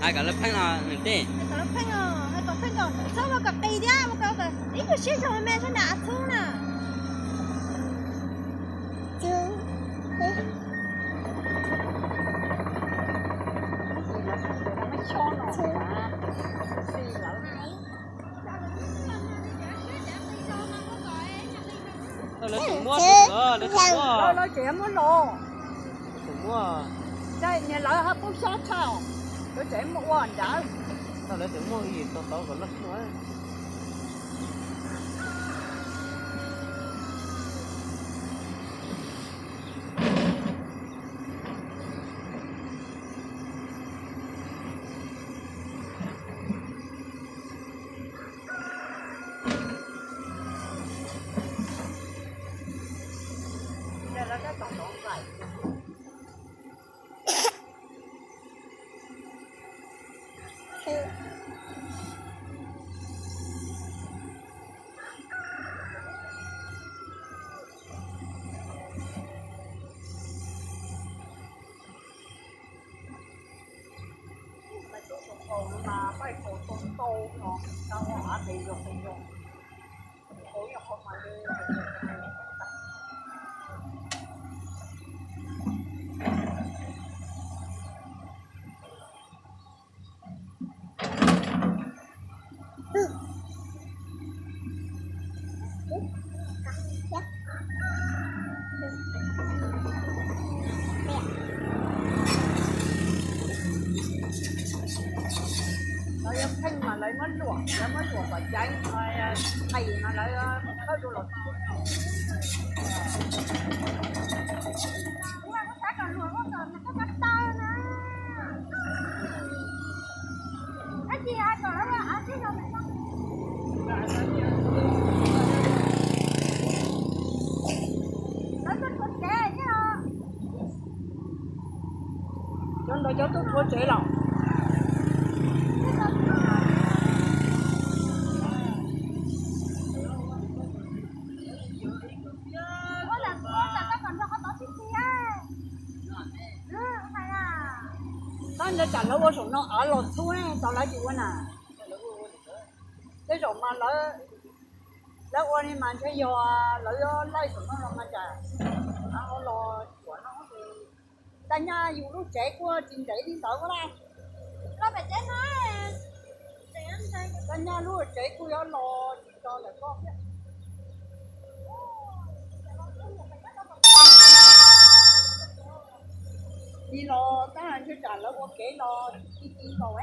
Hais kom lawv pheej los nws tej. Hais kom lawv pheej os, hais kom pheej kom txhob ua kom qis thiab, ua kom ib tug siab zoo me sab nram av txhub na. Lawv tseem muab, lawv tseem muab, lawv tseem muab. Niag lawv hab pub xyob tshaj, lawv tseem muab ua nrad. Lawv tseem muab ib tau tau kom noj. Lawv yuav pheej mas lawv muab luam, lawv muab luam kom caiv, qis mas lawv khawb dua los. Cov ntawd cov tuaj rhuav tsev los? Tab ntawd tsam lawv ua saum no av los txhub ne, tos lawv tsis ua na. Tej zaum mas lawv, lawv ua li mas ntshe yog lawv laij saum no los mas tsam av los cuam no. Ntag nyaj yus lub tsev kuj tsis ntev li ntawd ua laj. Ntag nyaj lub tsev kuj yuav los tsis tso ntawm koj thiab. Tig los tab ntshe tsam lawv ua kev los tig tig nkaus.